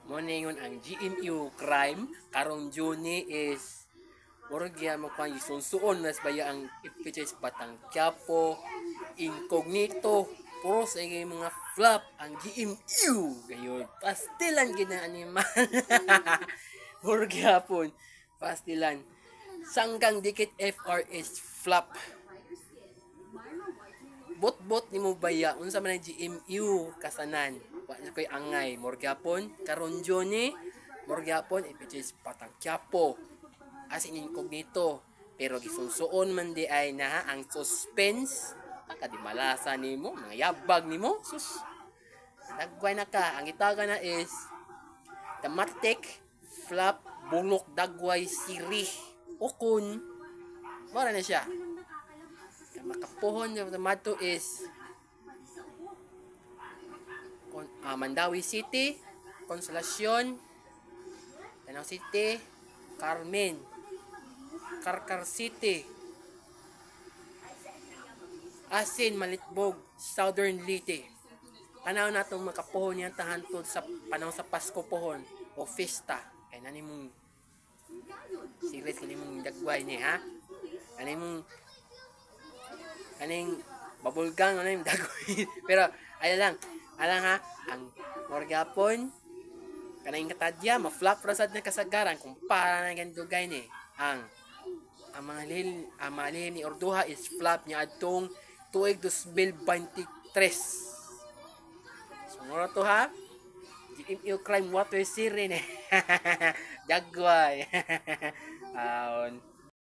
Mo ningon ang GMU crime karong June is murag gyud mo kung gisunsuon mas baya ang FHS Batang Quiapo incognito, puro sa mga flop ang GMU gayon. Pastilan gid na animal, murag gyapon pastilan. Sanggang Dikit FRS flop, bot-bot nimo baya, unsa man ang GMU kasanan, wa na koy angay. Murag gyapon karon June, murag gyapon FHS Batang Quiapo as in incognito, pero gisunsuon man di ay na ang suspense. Pagka di malasa nimo, mga yabag nimo, sus, dagway na ka. Ang itaga na is Thematic Flop Bulok Dagway Siri Ukon. Mora na siya. Ang makapuhon yung tomato is Mandaue City, Consolacion, Danao City, Carmen, Carcar City, Asin, Malitbog, Southern Leyte. Tanaw na itong makapuhon niya tahantod sa panahon sa Pasko pohon o fiesta. Kaya nani mong series, kani mong dagway ni ha. Kani mong kaning bubblegum, ano yung dagway. Pero ay lang, alang ha, ang morgapon kanang katadya ma-flop ra sad na kasagaran kumpara na gandugay ni ang mga lihim, ang mga lihim ni Urduja is flop niya adtong tuig 2023. So mura to ha. GMU Crime Water Siren. Dagway. Aon.